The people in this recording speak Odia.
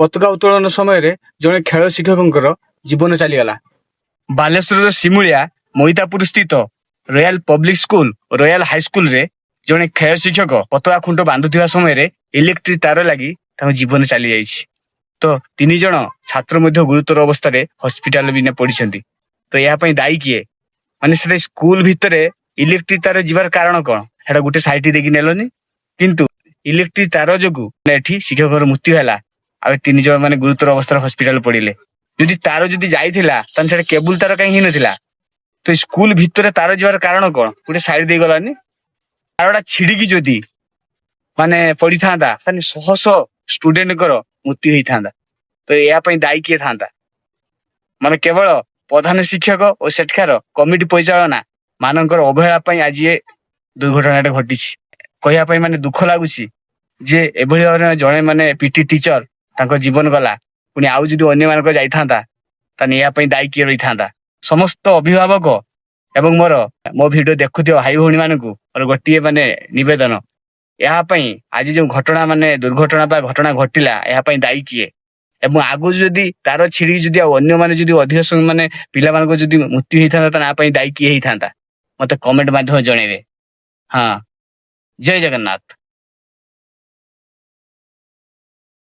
ପତାକା ଉତ୍ତୋଳନ ସମୟରେ ଜଣେ ଖେଳ ଶିକ୍ଷକଙ୍କର ଜୀବନ ଚାଲିଗଲା। ବାଲେଶ୍ୱରର ସିମୁଳିଆ ମଇତାପୁର ସ୍ଥିତ ରୟାଲ ପବ୍ଲିକ ସ୍କୁଲ, ରୟାଲ ହାଇସ୍କୁଲରେ ଜଣେ ଖେଳ ଶିକ୍ଷକ ପତାକା ଖୁଣ୍ଟ ବାନ୍ଧୁଥିବା ସମୟରେ ଇଲେକ୍ଟ୍ରିକ ତାର ଲାଗି ତାଙ୍କ ଜୀବନ ଚାଲିଯାଇଛି। ତ 3 ଜଣ ଛାତ୍ର ମଧ୍ୟ ଗୁରୁତର ଅବସ୍ଥାରେ ହସ୍ପିଟାଲ ବି ପଡିଛନ୍ତି। ତ ଏହା ପାଇଁ ଦାୟୀ କିଏ? ମାନେ ସେଟା ସ୍କୁଲ ଭିତରେ ଇଲେକ୍ଟ୍ରିକ ତାର ଯିବାର କାରଣ କଣ? ସେଟା ଗୋଟେ ସାଇଟ୍ ଦେଇକି ନେଲନି। କିନ୍ତୁ ଇଲେକ୍ଟ୍ରିକ ତାର ଯୋଗୁ ଏଠି ଶିକ୍ଷକର ମୃତ୍ୟୁ ହେଲା ଆଉ ଏ 3 ଜଣ ମାନେ ଗୁରୁତର ଅବସ୍ଥାରେ ହସ୍ପିଟାଲ ପଡିଲେ। ଯଦି ତାର ଯଦି ଯାଇଥିଲା, ତାହେଲେ ସେଟା କେବୁଲ ତାର କାହିଁ ହେଇନଥିଲା? ତ ସ୍କୁଲ ଭିତରେ ତାର ଯିବାର କାରଣ କଣ? ଗୋଟେ ସାଇଡ୍ ଦେଇ ଗଲାନି। ତାରଟା ଛିଡିକି ଯଦି ମାନେ ପଡିଥାନ୍ତା, ତାହେଲେ ଶହ ଶହ ଷ୍ଟୁଡେଣ୍ଟଙ୍କର ମୃତ୍ୟୁ ହେଇଥାନ୍ତା। ତ ଏହା ପାଇଁ ଦାୟୀ କିଏ ଥାନ୍ତା? ମାନେ କେବଳ ପ୍ରଧାନ ଶିକ୍ଷକ ଓ ସେଠାକାର କମିଟି ପରିଚାଳନା ମାନଙ୍କର ଅବହେଳା ପାଇଁ ଆଜି ଏ ଦୁର୍ଘଟଣାଟା ଘଟିଛି। କହିବା ପାଇଁ ମାନେ ଦୁଃଖ ଲାଗୁଛି ଯେ ଏଭଳି ଭାବରେ ଜଣେ ମାନେ ପିଟି ଟିଚର, ତାଙ୍କ ଜୀବନ ଗଲା। ପୁଣି ଆଉ ଯଦି ଅନ୍ୟମାନଙ୍କର ଯାଇଥାନ୍ତା, ତାହେଲେ ଏହା ପାଇଁ ଦାୟୀ କିଏ ରହିଥାନ୍ତା? ସମସ୍ତ ଅଭିଭାବକ ଏବଂ ମୋ ଭିଡିଓ ଦେଖୁଥିବା ଭାଇ ଭଉଣୀ ମାନଙ୍କୁ ମୋର ଗୋଟିଏ ମାନେ ନିବେଦନ, ଏହା ପାଇଁ ଆଜି ଯୋଉ ଘଟଣା ମାନେ ଦୁର୍ଘଟଣା ବା ଘଟଣା ଘଟିଲା, ଏହା ପାଇଁ ଦାୟୀ କିଏ? ଏବଂ ଆଗକୁ ଯଦି ତାର ଛିଡିକି ଯଦି ଆଉ ଅନ୍ୟମାନେ ଯଦି ଅଧିକ ମାନେ ପିଲାମାନଙ୍କ ଯଦି ମୃତ୍ୟୁ ହେଇଥାନ୍ତା, ତାହେଲେ ଆ ପାଇଁ ଦାୟୀ କିଏ ହେଇଥାନ୍ତା? ମତେ କମେଣ୍ଟ ମାଧ୍ୟମରେ ଜଣେଇବେ। ହଁ, ଜୟ ଜଗନ୍ନାଥ।